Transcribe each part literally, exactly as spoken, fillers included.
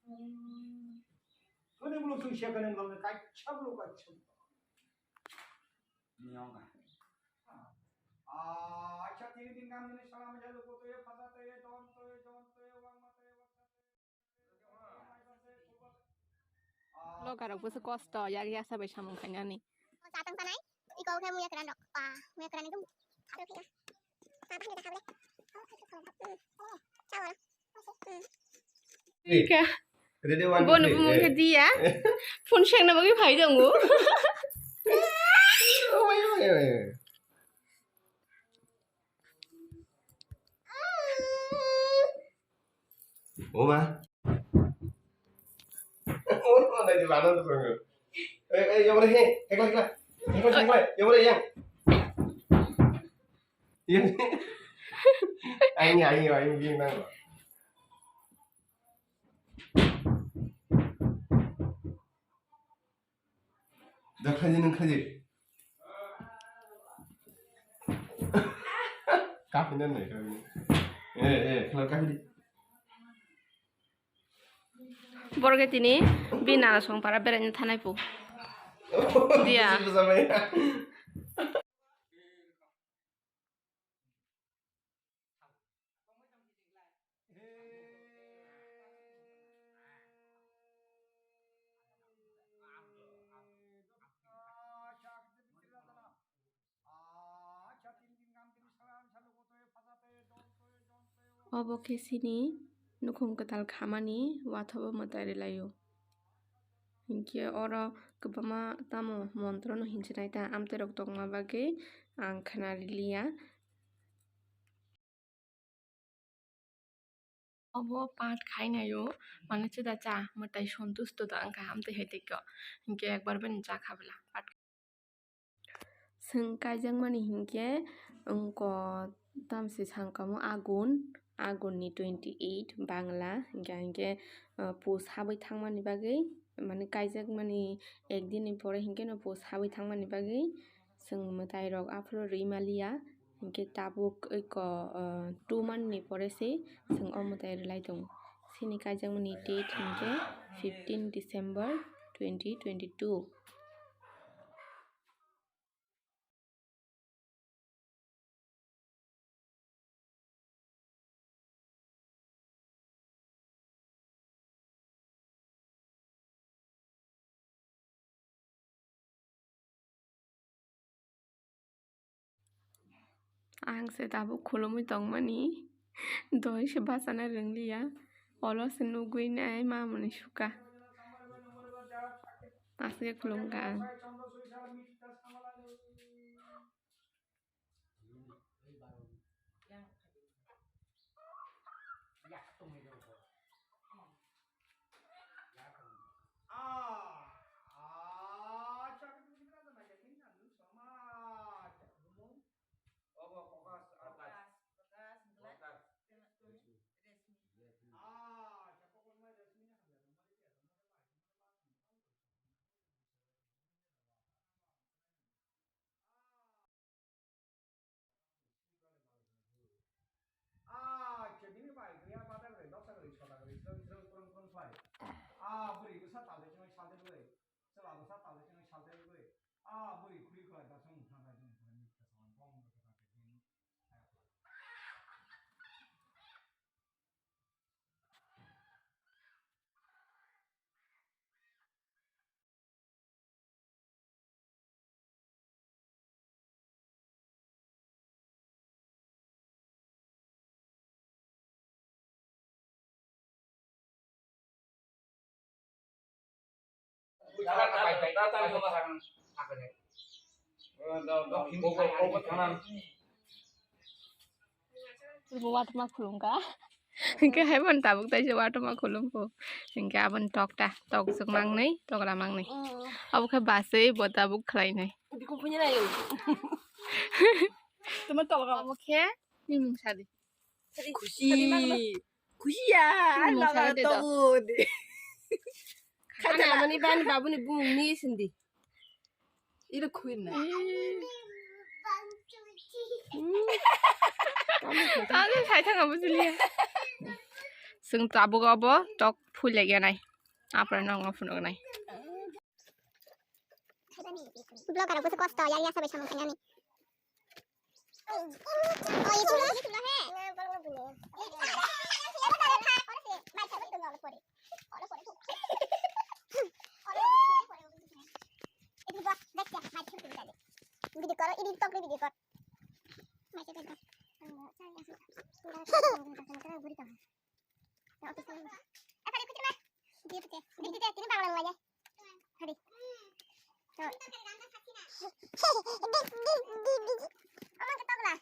Kone bulu sung sia kone bulu kai chap lu kai chap. Ni ong ka. Ah, acha tini din kam ni salam jalu ko to ye phasa to ye don to ye don to ye wang ma to ye wang. Logarok bwswk kosto, yak yaksa bai samung khainani. Chatang tanai, iko khe muya kwran rok. Pa, muya kwran ekdom. Pha pha pha. Pha pha pha. Ika. Ready, one, two, three. Bo nubu mungkhe diya. Phone sengna bagwi phai tongo. Oh, my, my, my. Oma. Oma, dai di bana tu. Eh, eh, yang mana he? Hekla, hekla. Hekla, hekla. Yang mana yang? Yang. Ayo, ayo, ayo, yang mana? Da khlai di, nwng khlai di. Kaphi na nai, kaphi na. Eh, eh, khlai kaphi di. Borok tini bini nana song para beraina thanai pu. Dia. Obo khe chini nukhung kwtal khamani wathobo mwtai rwlaio. Hinkhe oro kwbangma tamo montrono hinchinai ta amtwi rok tongma bagwi ang khwnariliya. Obo pat khainaio, mane chwda cha mwtai sontusto da wngkha amtwi hai tei khe. Hinkhe ekbar bini cha kha bwla pat. Chwng kaijakmani hinkhe wngkha tamsi sangkamo Agun, Agunni twenty eight Bangla, hinkhe, hinkhe, uh, pus habwi thangmani bagwi, mane kaijakmani ekdinni pore hinkhe no pus habwi thangmani bagwi chwng mwtairok aphuru rwi maliya, hinkhe tabuk eko, uh, two month ni pore se chwng o mwtai rwlai tongo. Chini kaijakmani date hinkhe fifteen December twenty twenty two. Ang se tabuk khulumwi tongmani, doi se bachana rwngliya, olo se nugwi nai mamani suka, aswk khulumkha ang. Ah, chebini bai gaya pada gari, dosa gari, chota gari, srang srang kurang kurang khlai. Ah, bwrwi bwsa talde chwnwi salde gwi. Chwla bwsa talde chwnwi salde gwi. Ah, bwrwi khuri khlai da chwng thang da chwng thang ni khasan bong da khasan khe. Bo watuma khulumkha. Hinkhe hai bono tabuk taisa watuma khulumkho. Hinkhe aboni tokta, tokjwk mangnwi, tokla mangnwi. Mm. Abo khe bachwi bo tabuk khlainai. Bikung punya na yo. Tuma tolga. Abo khe nimung sadi. Khusi. Khusi ya. Nimung sadi to. Khana mani bani babuni bumung ni sindi. Iro khuir na. Tamo sai thang abo sili. Chwng tabuk obo tok phuilaiya nai. Apra nokno phunuknai. Vlogger rok bwswk kosto, yari yasa bai samung khainani. Video kor, ini tok ni video kor. Office ni. Apa dia kucing lah? Dia putih. Dia putih. Ini bang lang aja. Hari. Tuh. Ama ketok lah.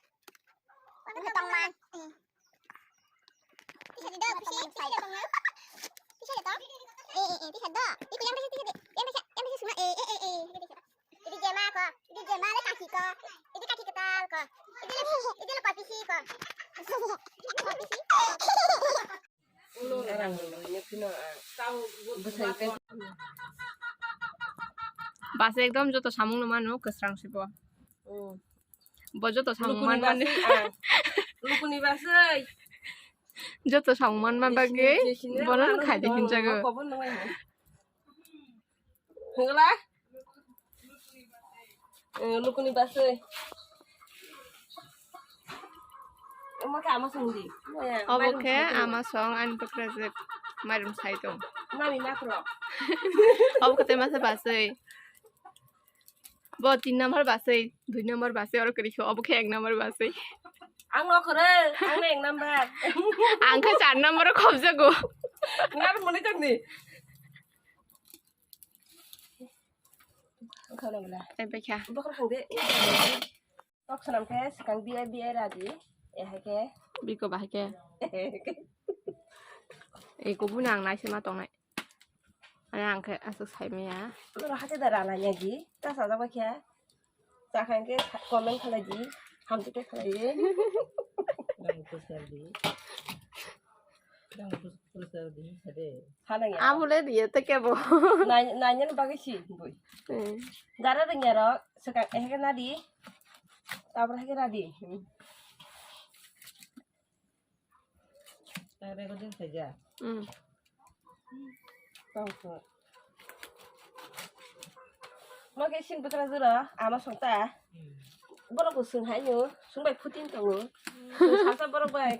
Ama ketok lah. Tisa di dok, tisa, tisa di dok. Tisa di dok. Eh, eh, eh, tisa dok. Iku yang tisa, tisa di. Yang tisa, yang tisa semua. Eh, eh, eh, eh. Jadi jema ko, jadi jema le kaki ko, jadi kaki ketal ko, jadi le, jadi le kopisi ko. Kopisi. Bwsai ekdom joto samung no mano kwsrang se bo. Bo joto samung man mani. Lukuni basai. Joto samung man man bagwi bono no khai di hinjago. Hwngla? Eh, lukuni basai. Omo khe ama song di. Obo khe ama song, ani bwkrajwk mairum sai tong. Mami makro. Obo khe tei masa basai. Bo tin number basai, dui number basai, oro kwrwi khe, obo khe ek number basai. Ang no kwrwi, ang no ek number. Ang khe char number o khobjago. Ngar muni tongni. Okhana bwla. Tei bekha. Bokhor khang de. Tok sanam khe swkang biya biya radi. Eh hai khe. Biko bahai khe. Eko buna ang naise ma tongnai. Ani ang khe aswk sai maya. Oro hake da rana ya di. Ta sa da khe. Ta khan khe comment khalai di. Ham te khalai di. Nang to sel di. Nang to sel di. Hade. Hana ya. Amule diye te kebo. Nai nai bagwi si bui. Hmm. Dara ring ya ro. Swkang eh khe na di. Tabra khe na di. Hmm. Tare ko din saja. Hmm. Tongkho. Mo khe sin bwkra jora, ama songta. Hmm. Borok bo swng haino, swng bai phutin tongo. Swng sasa borok bai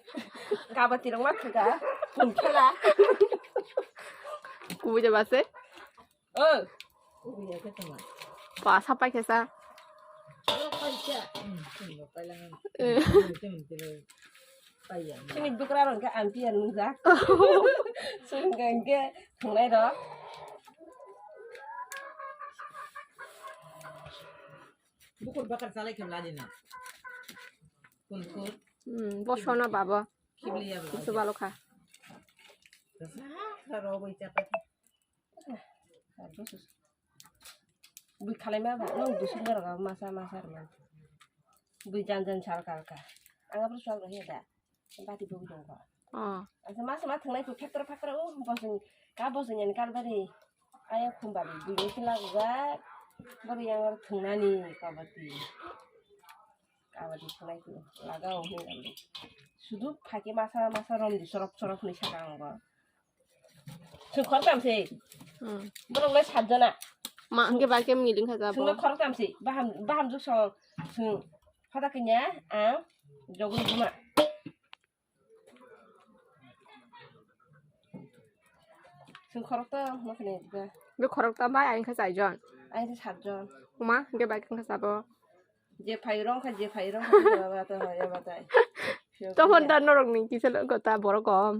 kabati rok ma thwka, kun khela. Kubui jaba se? Oh. Kubui ya khe tongma. Ba, sa pai khe sa. Oh, pai khe. Hmm, tongma pai lang. Eh. Tongma pai lang. Chini bwkra rok khe aunty ya nungjak. Chwng khe thwngnai rok. Bukur bakar chalai khe ladi na. Kun kun. Hmm, bosono baba. Kibli ya baba. Musu balo kha. Sa sa ro boi chapa. Bui khalai ma ba, nung dusuk na roga masa masa rwma. Bui jan jan sal kal ka. Ang abro sual rohi da. Bati bui dong ko. Oh. Asa masa ma thwngnai ko phektra phektra o bosong ka bosong yan kal bari. Aya khum bari bui ni kila ga. Bari yang ar thwngnani ka bati. Ka bati thwngnai ko laga o hin. Sudu phaki masa masa rom di sorok sorok ni saka ang ba. Chwng khoroktham se. Hmm. Borok lai satjona. Ma, hwnkhe ba khe miling kha jabo. Chwngno khoroktham se. Baham, baham juk song. Chwng hoda kanya ang jogol buma. Chwng khoroktham ma khne ba. Be khoroktham bai ang kha chaijon. Ang kha satjon. Ma, hwnkhe ba khe wngkha jabo. Je phai rong kha, je phai rong kha, ba ta, ba ta. Topon ta norok ni kisa lo kota borok kom.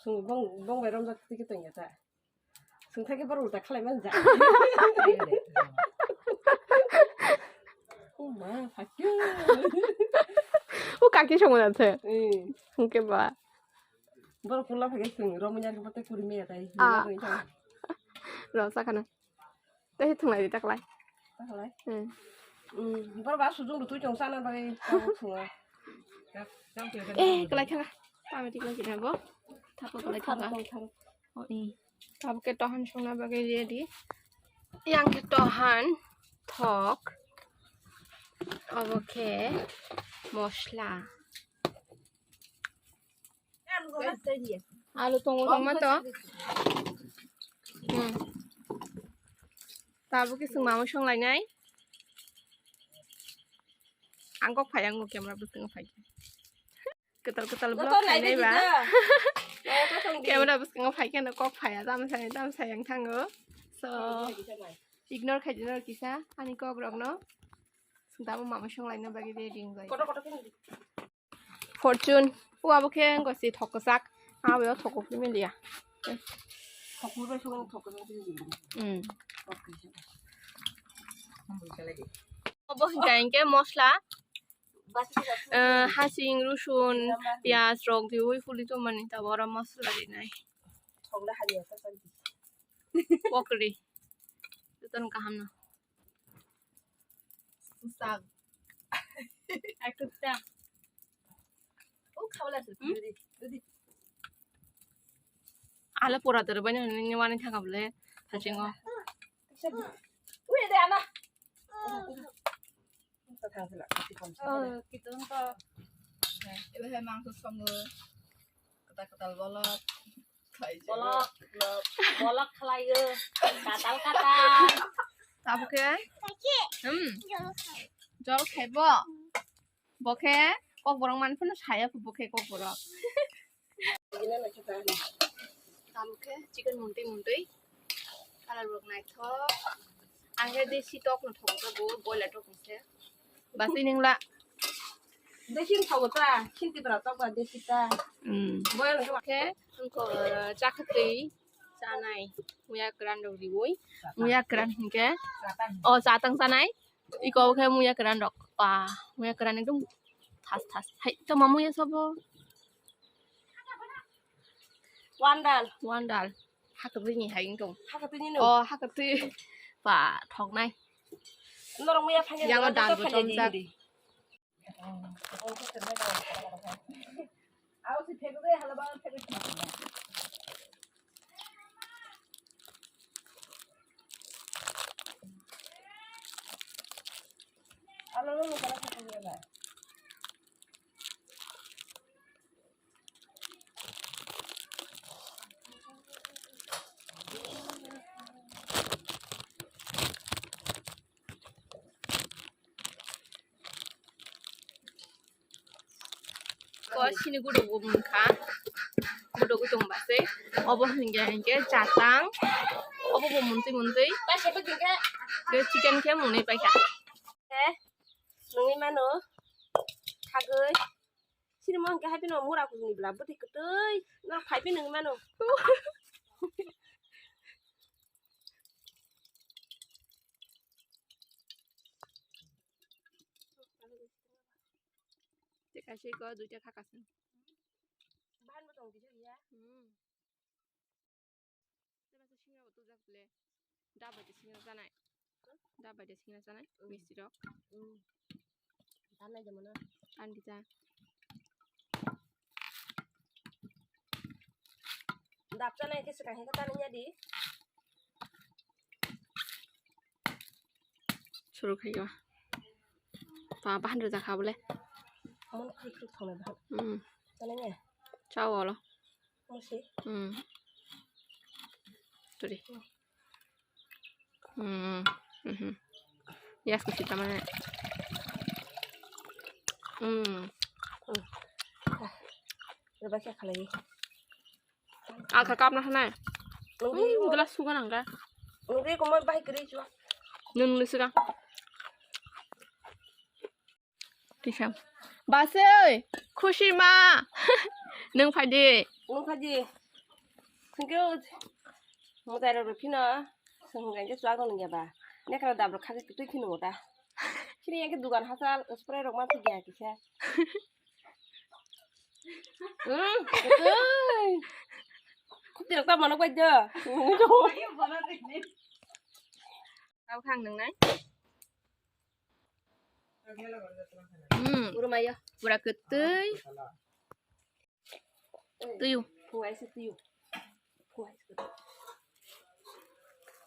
Sung bong, bong bai romjak tiki tong ya ta. Sung thake borok ta khalai man ja. O ma, phakyo. O kaki songo na the. Eh. Hwnkhe ba. Borok kula phage sung romya ni bote kuri me ya tai. Ah. Ro sakana. Tei thwnglai di taklai. Taklai? Hmm. Hmm, borok ba sujung rutui chong sana bagwi tabuk thwngo. Eh, kalai thanga. Tamo thik lagi na bo. Thapo kalai thanga. Tharo, tharo. Oh, eh. Tabuk khe tohan songna bagwi ready. Yang khe tohan, thok. Obo khe mosla. Alu tongo tongma to. Hmm. Tabuk khe chwng mama songlainai. Ang kok phai, ang camera bwskango phai. Kwtal kwtal vlog khainai ba. Camera bwskango phai kheno kok phaiya, tamo sai tamo sai ang thango. So ignore khaidi norok kisa ani kok rokno. Chwng tabuk mama songlaina bagwi ready wngjak. Fortune. O abo khe wngkha si thok kwchak. Abo thok kuphur miliya. Thok kuphur bai song thok kwchak. Hmm. Obo hinkha hinkhe mosla. Eh, hasing, rusun, piyaj rok diwi phuli tongmani, tabuk oro mosla rinai. Pokri. Jotono kaham no. Sak. Ai, kwchak. O, khabla se, hmm? Dudi, dudi. Ala pura tere bani ni wani thanga bole, thasingo. Ui, de, ana. Oh, kitung to. Ibo hai mangso songo. Kwtal kwtal bolok. Bolok, bolok khlaio. Katal katal. Tabuk khe? Hmm. Jol khaibo? Bo khe kokborok manwi phano saya kho bo khe kokborok. Tabuk khe chicken muntwi muntwi. Colour rok naithok. Ang khe desi tok no thok jago, boiler tok se. Basi ningla. Desi thok ta, chinti bra tok ba desi ta. Hmm. Boiler tok. Khe wngkha, eh, chakhwtwi chanai. Muya kwran rok riwi. Muya kwran hinkhe. O chatang chanai. Iko khe muya kwran rok. Ba, muya kwran ekdom thas thas. Hai, toma muya sabo. Wandal. Wandal. Hakatwi ni hai wngtong. Hakatwi ni no? Oh, hakatwi. Ba, thoknai. Norok muya phanya. Yang norok dal bo phanya chomjak. Di. Ko sini gudo bo mungkha. Gudo gudo base. Obo hingke hingke chatang. Obo bo muntui muntui. Ke chicken ke muni paikha. Eh, nungui mano. Thagoi. Sini mo hingke haipino mura kujuni bla bwtwi kwtwi. No phaipi nungui mano. Te kaisa iko duita khakasing. Bahan bo tong kisa ya. Hmm. Tei masa singra bo tubjak le. Dabai de singra janai. Dabai de singra janai. Hmm. Misti rok. Hmm. Tanai de mana? Tan di ta. Dap chanai khe swkang khe tanai ya di. Suru khayo. Pa bahan rwjak kha bole. Mon khrik khrik thongnai bahan. Hmm. Tanai ya? Chao olo. Musi. Hmm. Turi. Hmm. Mhm. Yas kusi tamane. Hmm. Rwbai khe khalai. Akha kapna hanai. Nungwi Hmm, glass sugan angka. Nungwi kumoi bai kri chua. Nung nung sugan. Tisam. Bas oi, khusi ma. Nung phai di. Nung phai di. Thank you. Mutai rok phino. Sung gain ke chua nung ya ba. Nekra dab rok khake tui khino ta. Sini yang ke dugan hasal spray rok ma phigya kisa. Hmm, betul. Khuti rok ta manok bai do. Tau khang nang nai. Hmm. Urumaya. Pura ketui. Tuyu. Puai se tuyu. Puai se.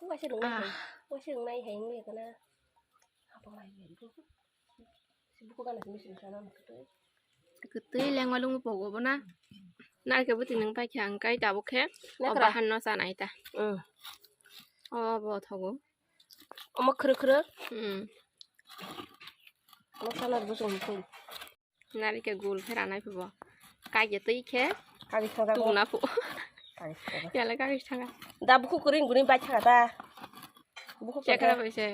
Puai se nung nai. Ah. Puai se nung nai hai nung ya kana. Apa mai ya itu? Sibuku kana sini sini sana ketui. Ketui leng walung pogo bona. Narikhe bwtwi nwng paikha hwnkhe tabuk khe o Nakra. Bahan no chanai ta. Mm. O bo thogo. Omo khwrwk khwrwk. Hmm. Omo sana rwgwi chwng thung. Narikhe gul pheranai phubo. Kagya twi khe Kagwi thangjago. Tubuna phu. Kagwi thangjago. Yala kagwi thanga. Da bukhuk kwrwi gwnwi bai thanga ta. Bukhuk Chekra tongkha. Bai se.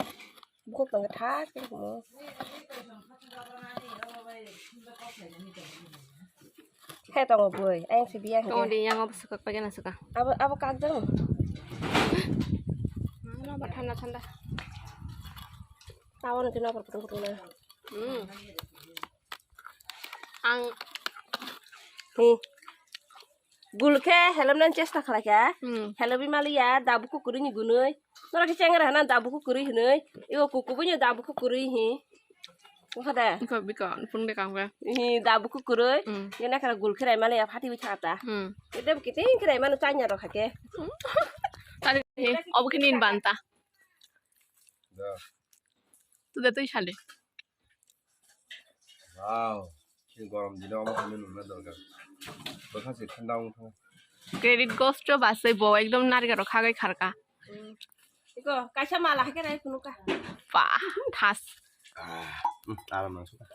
Bukhuk tongkha thak khe mo. Khe tongo bwrwi, ayang se biya hwnkhe. Tongo di, yang abo swkak pagena swkak. Abo, abo kak jang. Ano ba thanda thanda. Abo no tino por kutung kutung na. Hmm. Ang. Hmm. Gul khe helomnani chesta khlaikha. Hmm. Helobi maliya, da bukhuk kwrwini gwnwi. Norok khe chengra hana da bukhuk kwrwi hwnwi. Ibo kukubuino da bukhuk kwrwi hi. Wngkha de? Wngkha bika, phone de kamkha. Hi, da bukhuk kwrwi. Hmm. Nini khara gul khe raimaliya, phatiwi thata. Hmm. Ede kiting khe raimano chanya rok hakhe. Tadi, obo khe nini banta. Da. Tu de twi sale. Wow. Chini gorom dino omo khainwi nungna dorkar. Bwkha se thanda wng thang. Credit gosto basai bo ekdom narikhe rok khagai kharka. Iko kaisa mala hakhe rai phunukha. Ba, thas. Ah, hmm, aram nang suka.